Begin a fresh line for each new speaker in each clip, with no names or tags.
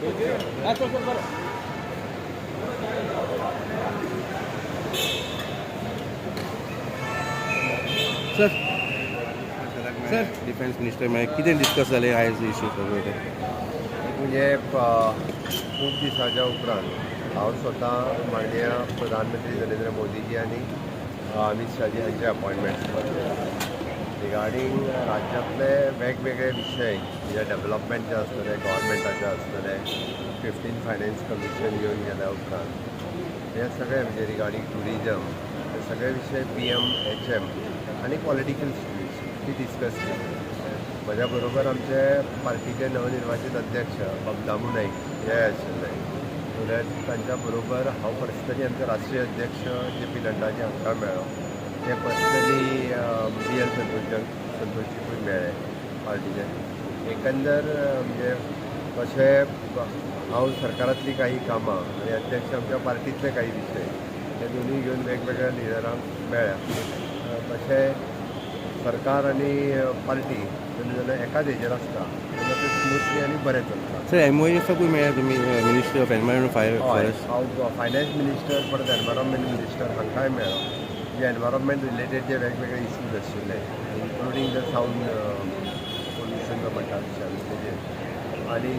Sir, sir, defence minister मेळ्ळे, कितें discuss जालें आयज इशू सगळे ते?
म्हणजे खूब दिसाच्या उपरांत हांव स्वता माननीय प्रधानमंत्री नरेंद्र मोदीजी आनी अमित शाहजी हांचे अपॉयंटमेंट्स रिगार्डींग राज्यांतले वेगवेगळे विशय, जे डेव्हलपमेंटचे आसतले, गव्हर्मेंटाचे आसतले, 15 फायनान्स कमिशन येवन गेल्या उपरांत हे सगळे, म्हणजे रिगार्डींग ट्युरिजम, हे सगळे विशय पीएम, एचएम आनी पॉलिटिकल सिट्युएशन ती डिस्कस केली. म्हज्या बरोबर आमचे पार्टीचे नवनिर्वाचित अध्यक्ष बाब दामू नाईक हे आशिल्ले. सो that तांच्या बरोबर हांव पर्सनली आमचे राष्ट्रीय अध्यक्ष जे पी नड्डाजी हांकां मेळ्ळो. ते पर्सनली बी एल संतोषजीकूय मेळ्ळे पार्टीचे. एकंदर म्हणजे तशें हांव सरकारांतलीं काही कामां आनी अध्यक्ष आमच्या पार्टींतले काही विशय, हे दोनूय घेवन वेगवेगळ्या लिडरांक मेळ्ळ्या. तशें सरकार आनी पार्टी जेन्ना जेन्ना एकाच हेजेर आसता तेन्ना तें स्मुथली आनी बरें चलता.
सर, एमओएफाकूय मेळ्ळ्या तुमी, ministry of environment, fire, forest?
हांव फायनान्स मिनिस्टर, परत एनवायरमेंट मिनिस्टर हांकांय मेळ्ळो. जे एनवायरमेंट रिलेटेड जे वेगवेगळे इश्यूज आशिल्ले, इन्क्लुडींग the sound pollution जो म्हणटा विशय आमी तेजेर, आनी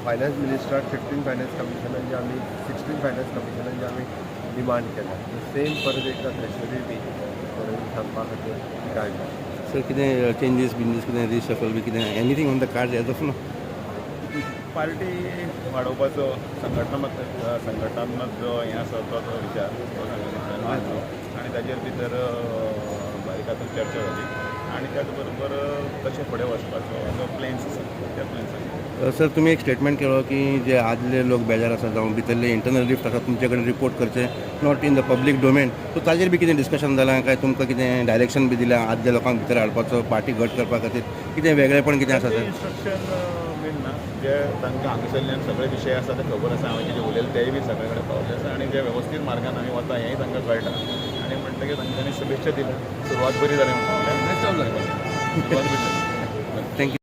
फायनान्स मिनिस्टराक 15 फायनान्स कमिशनान जे आमी, 16 फायनान्स कमिशनान जे आमी डिमांड केला, सेम परत एकदां ट्रेजरी बी करून सांगपा खातीर काय मेळ्ळें.
सर, कितें चेंजीस बिंजीस, कितें रिशफल बी, कितें anything on the card as of now?
Party वाडोवपाचो संघटनात्मक जो हें आसा तो तो विचार तो सांगलो आनी ताजेर भितर बारीक आतां चर्चा जाली आनी त्याच बरोबर कशें फुडें वचपाचो जो प्लॅन्स आसा त्या प्लॅन्साचेर.
सर, तुमी एक स्टेटमेंट केलो की जे आदले लोक बेजार आसा जावं भितरले इंटरनल रिफ्ट आसा, तुमचे कडेन रिपोर्ट करचे, not in the public domain. So ताजेर बी कितें डिस्कशन जालां काय तुमकां कितें डायरेक्शन बी दिलां, आदल्या लोकांक भितर हाडपाचो, पार्टी घट करपा खातीर कितें वेगळेपण कितें आसा सर?
इन्स्ट्रक्शन बीन ना. जे तांकां हांगासरल्यान सगळे विशय आसा ते खबर आसा. हांवें कितें उलयलें तेय बी सगळे कडेन पावले आसा आनी जे वेवस्थीत मार्गान आमी वता हेंय तांकां कळटा. आनी म्हणटकीर तांच्यांनी शुभेच्छा दिल्या, सुरवात बरी जाली म्हणून. सुरवात बरी जाली.
Thank you.